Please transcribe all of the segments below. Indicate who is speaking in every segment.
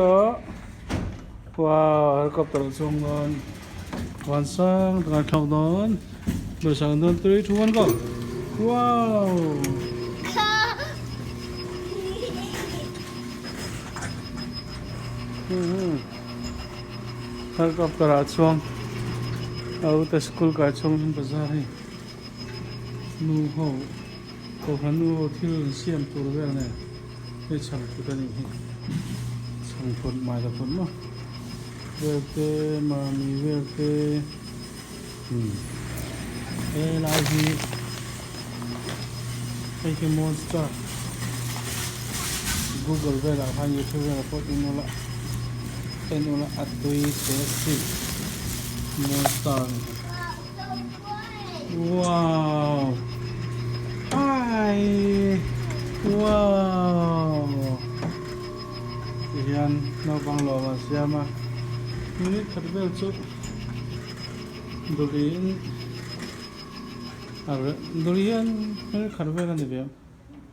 Speaker 1: Wow, helicopter a chuang dawn. Van sang tak a thlawk dawn. Lo sang dawn 3 2 1 go. Wow! Helicopter ah chuang au te school kai chuang in bazar hei nu ho kohhran nu ho thil an siam tur vel nen hei chhang phut a nih hi chhang phut mai la phut maw vel te mami vel te umm helai hi hei hi monster google velah khan youtube velah pawh en ula en ula a tui teh si monster a ni. Wow! Hi! Wow! Tihian naupang lawm an siam a, minute khat vel chu dawlhin a reh dawlh hian minute khat vel a ni ve ang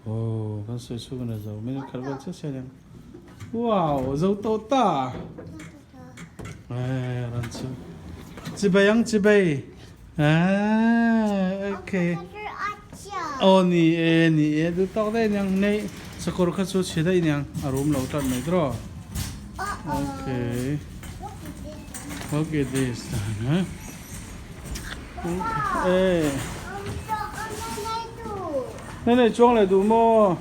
Speaker 1: aw kan sawi chhung a ni zo minute khat vel chiah chiah a ni ang wow zo tawh ta. Ran chu chibai ang chibai ah okay aw ni e ni e duh tawk daih aniang nei sakawr kha chu chhe daih aniang a rum lo tan mai tawh okay look at this huh eh nei nei chuang leh duh maw.